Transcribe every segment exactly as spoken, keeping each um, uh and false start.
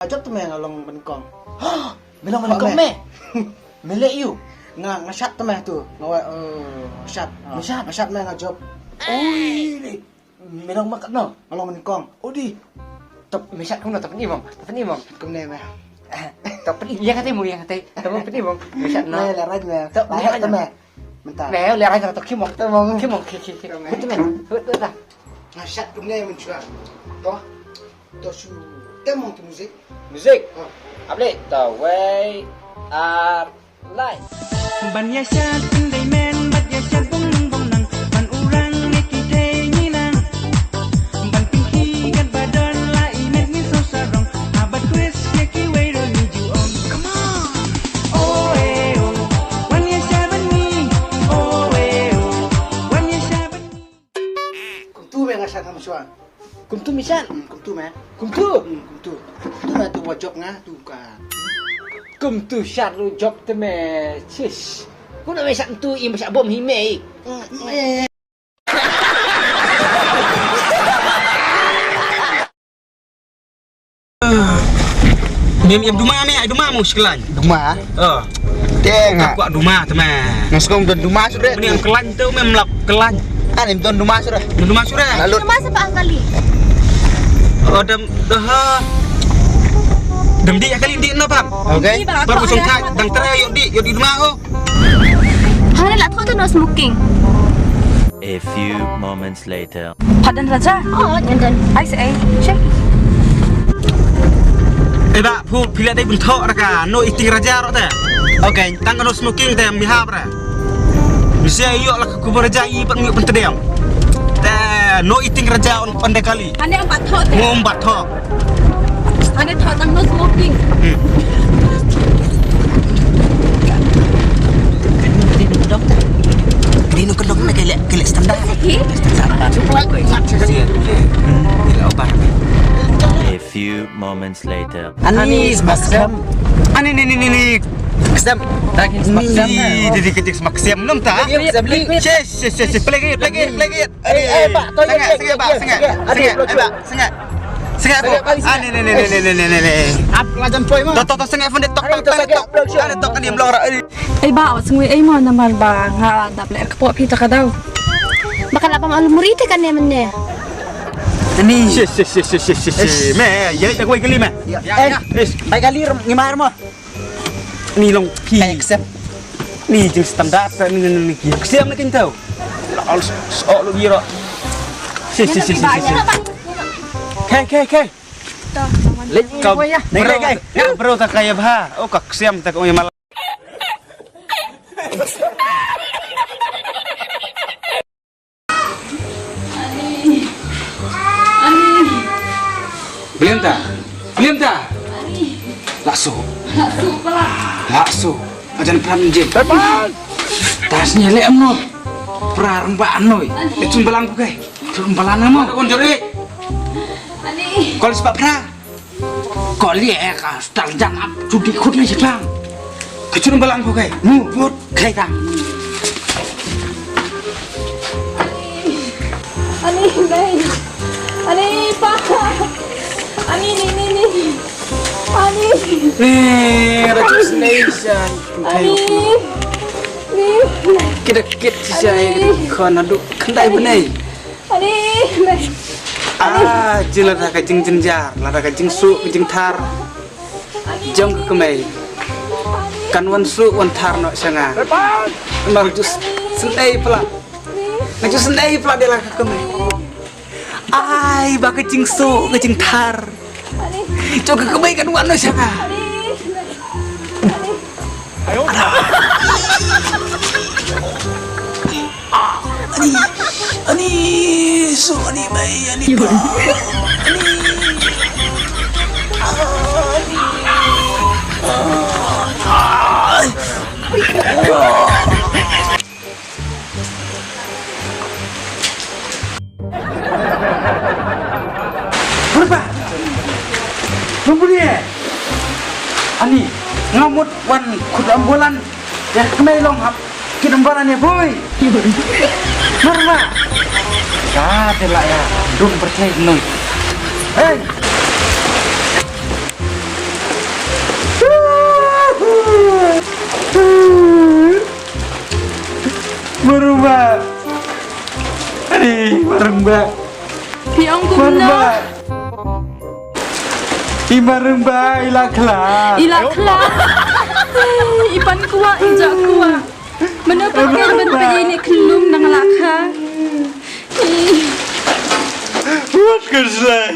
Ajab tu me nga long banyngkong. Me long banyngkong me? Me leh ïu? Nga, nga shat tu me tu. Nga wa, eh, shat. Nga shat. Nga shat me nga jop. Oi, ni. Me long ma katno? Nga long banyngkong. Odi. Tap me shat kumno, tap ni mong. Tap ni mong. Kumne me. Tap ni, ïa kata mong, ïa kata. Tap ni mong. Me shat no. Me la raj me. Tap ni me. Mynta. Me la raj to ki mong. Tap mong. Ki mong, ki, ki, ki. Kumne. Betul me. Betul dah. Nga shat kumne mynshwa. To. To shu tem mong tu muzik. Muzik. Ap leh to wei ar lai. Ban ïa shat pynlei men bad ïa shat bong nang bong nang ban u rang ne ki thei ngi nang. Ban pynkhih kat ba don la i met ngi so sarong ha bad Chris ne ki wei roi ngi ju ong. Come on. Oh eh oh. Wan ïa shat ban ngi. Oh eh oh. Wan ïa shat ban ngi. Kumtu me nga shat ngam shuwa. Kumtu me shat. Hmm, kumtu me. Kumtu. Hmm, kumtu. Kumtu me tu wa jop nga tu ka. Kumtu shat lu jop te me. Sis. Kumtu me shat tu im shat bom hi me. Hmm, me. Mem em duma me, ai duma mo shklan. Duma. Oh. Te nga. Kwah duma te me. Nga sngewdon duma sure. Mem klan te mem lap klan. Ah, em don duma sure. Duma sure. Lalu. Duma sa ba kali. Oh, dem dah. Dem di kali di no pam. Okay. Baru song thai dang trai yo di, yo di duma ho. Hare la thoh tu no smoking. A few moments later. Pardon Raja? Oh, jangan. Ai se ai. Che. Eh, ba phu pila dei bun thoh raka no eating Raja ro te. Okay, tang no smoking te mi hap ra. Mesti ayo la ku Raja i pat ngi pun tedem. Te no eating Raja on pande kali. Ane ang bat thoh te. Ngom bat thoh. Ane thoh tang no smoking. Hmm. Dino kedok na kele kele standar. Standar. Siap. Hmm, bila obat. A few moments later. Ani smaksem. Ani ni ni ni ni. Ksem. Daging smaksem. Ni didi ketik smaksem nom ta. Ksem li. Yes yes yes. Play it, play it, play it. Eh, eh, Pak, tolong, sengak, sengak, Pak, sengak. Sengak, Pak, sengak. Sengak, Pak. Ah, ni, ni, ni. Ap lajan poi mo. Tok, tok, tok, sengak phone tok, tok, tok. Ah, tok, ni blok. Eh, Pak, sengwi, eh, mo namar ba nga dap leh kepok phi ta ka daw. Bakal apa malu muri te kan ne mene. Ni. Sis, sis, sis, sis, sis, sis. Me, ya, ya, koi kali me. Ya, ya. Eh, bai kali ngimar mo. Ni long phi. Accept. Ni jing standard ni ni ni. Ksiam ni kin tau. Al so lo biro. Si si si si si. Kai kai kai. Let go. Kai kai kai. Bro ta kai bha. Oh ka ksiam ta ko mal. Ani. Ani. Belian ta? Belian ta? Ani. Laso. Laso pala. Laso. Ajan pran je. Tepan. Tas ni le amno. Pra ramba anoi. Ani. Echun balang bukai. Chun balang amo. Kon jore. Ani. Kol sepak pra. Ko lieh ka star jan ap judi khut nai sitang. Ka chun balang ko kai. Mu bot kai ta. Ani, nai. Ani, pa. Ani, ni, ni, ni. Ani. Ni, rajus nai san. Ani. Ni. Kita kit sisa. Ani. Khon adu khandai benai. Ani, ah, jing lada ka jingjynjar, lada ka jingsuk, ka jingthar. Jong ka kmei. Kan wan suk wan thar noh sha nga. Mar jus sendai pla. Nga jus sendai pla de la ka kmei. Ai, ba ka jingsuk, ka jingthar. Jong ka kmei kan wan noh sha nga. Ani, ani, so ani mai, ani pa, ani, ani, ah, ah. Ani, nga mut wan khut ambulan. Ya, kmei long hap. Kit ambulan ya, boy. Marma. Ka de la ya. Dum percaya noi. Hey. Ba. Phi ong kumno? Ba. I Marang ba i la khlad. I la khlad. I pan kwah, i jah kwah. Mano ba ker ban peit ïa ine i khyllung nang la kha. Wat ka slai.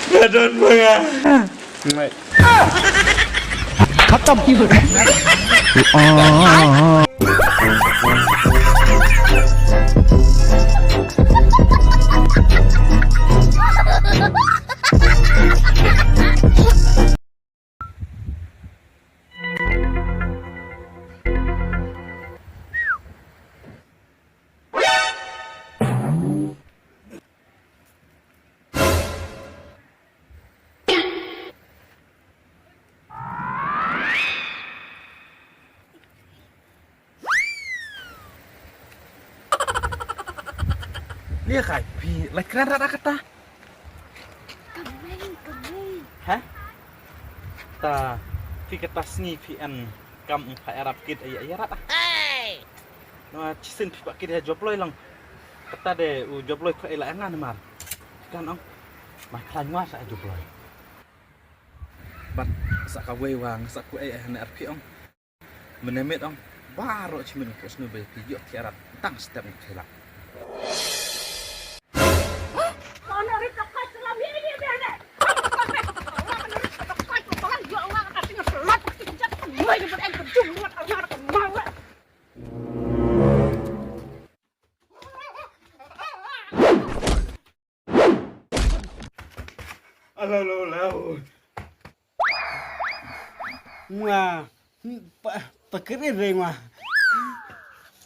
Ka don ba nga. खत्म। Lia kai, phi la kren rat kata. Kamei, kamei. Ha? Ta, phi kata sngi phi en kam ong pha ïarap kit ai ai rat ah. Hey! Nwa chisien phi pa kit ha Jobloi lang. Kata de u Jobloi ko ai la nga namar. Kan ong. Ma khlaiñ wa sa Jobloi. Bad sa kawei wa nga sa ku ai ai hane ar phi ong. Mynne miet ong, baroh chimin ko snu ba phi ïoh ki arat tang step ngi khela. Alo, alo, alo. Nga, pa, pa kere re nga.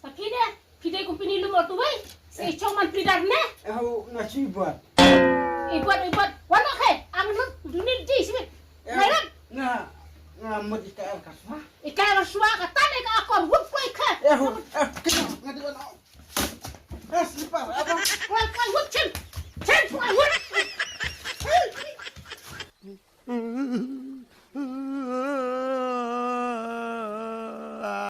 Pa kere, phi dei company lum auto wei. Se chong man phi dar ne. Au, nga chi bat. Ibat, ibat. Wan ok, ang lut dunin di sibit. Nga, nga, nga mut ika el kaswa. Ika el kaswa ka tan ika akor wut ko ika. Au, eh, kena, nga di wan. Eh, slipper, apa? Koi, koi, wut